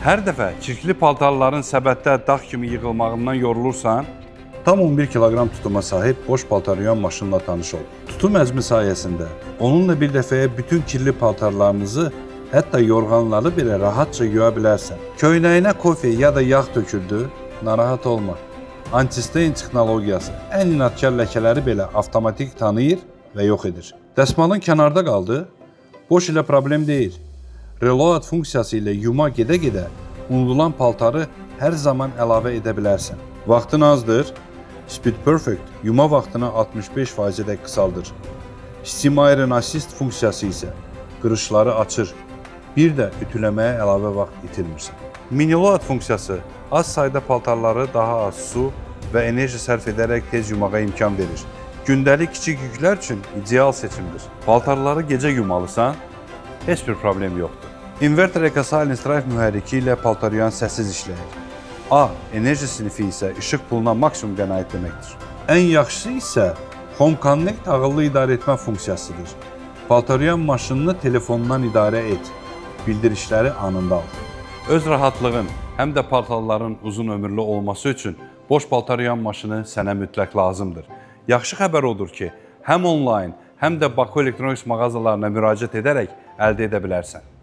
Hər dəfə çirkli paltarların səbətdə dağ kimi yığılmağından yorulursan, tam 11 kiloqram tutuma sahib Bosch paltar yuyan maşınla tanış ol. Tutum həcmi sayəsində onunla bir dəfəyə bütün kirli paltarlarınızı, hətta yorğanları belə rahatca yuya bilərsən. Köynəyinə kofe ya da yağ töküldü, narahat olma. Anti-stain texnologiyası ən inadkar ləkələri belə avtomatik tanıyır və yox edir. Dəsmalın kənarda qaldı, Bosch ilə problem deyil. Reload funksiyası ilə yuma gedə-gedə unudulan paltarı hər zaman əlavə edə bilərsən. Vaxtın azdır? Speed Perfect yuma vaxtını 65%-ədək qısaldır. Steam Iron Assist funksiyası isə qırışları açır. Bir də ütüləməyə əlavə vaxt itirmirsən. Mini Load funksiyası az sayda paltarları daha az su və enerji sərf edərək tez yumağa imkan verir. Gündəlik kiçik yüklər üçün ideal seçimdir. Paltarları gecə yumalısan? Heç bir problem yoxdur. Inverter EcoSilence Drive mühərriki ilə paltar yuyan səssiz işləyir. A enerji sinifi isə işıq puluna maksimum qənaət deməkdir. Ən yaxşısı isə Home Connect ağıllı idarə etmə funksiyasıdır. Paltar yuyan maşınını telefonundan idarə et. Bildirişləri anında al. Öz rahatlığın, həm də paltarların uzun ömürlü olması üçün Bosch paltar yuyan maşını sənə mütləq lazımdır. Yaxşı xəbər odur ki, həm onlayn, həm də Baku Electronics mağazalarına müraciət edərək əldə edə bilərsən.